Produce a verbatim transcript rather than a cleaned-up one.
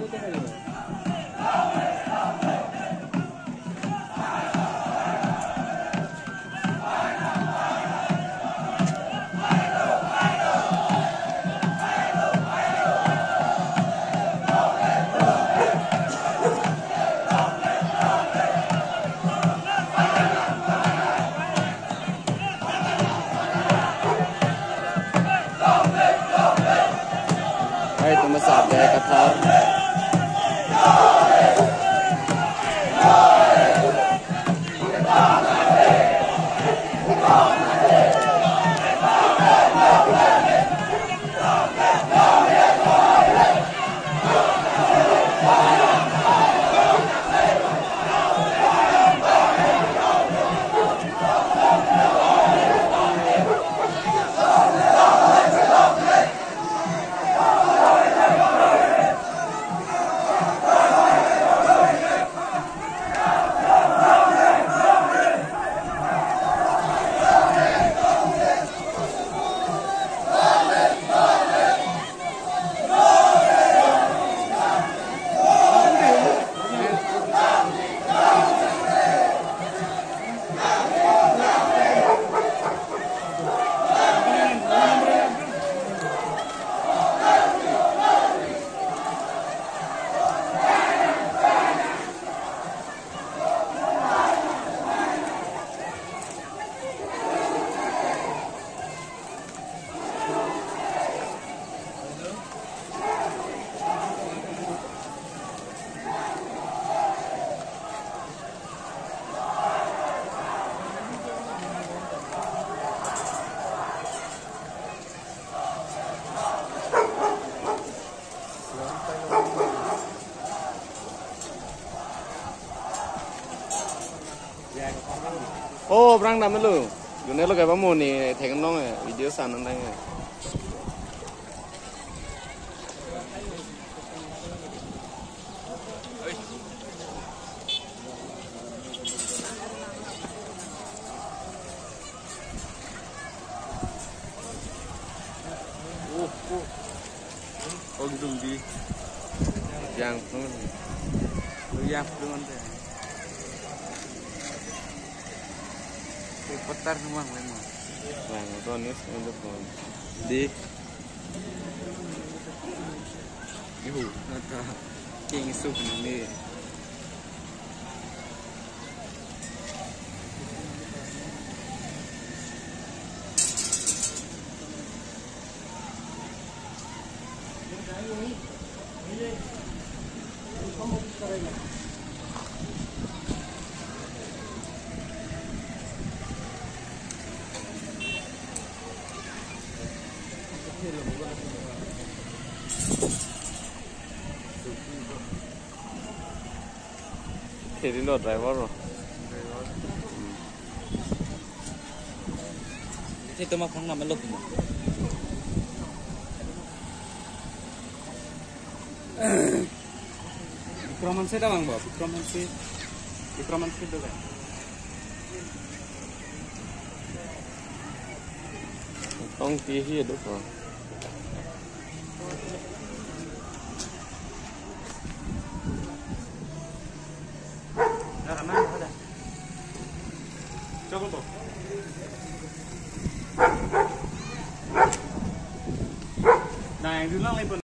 Hai, tumas ate kathar. Oh, brang damlo. June lo ke ba mo ni thek nong, eh, video san nang, eh. Oh, oh. Oh, gitu, di. Yang pun. Oh, yang pun ada. Oh, petar semua memang. Nah, itu nih, itu pun. Di. Yuhu, nata. King Suk ni. Kheri lo driver lo. Isi tuma phang nama lo kuma. Bikram Hanse ta bang bo, Bikram Hanse. Bikram Hanse do kan. Tong ti hi do ko. Nah, yang dulu lang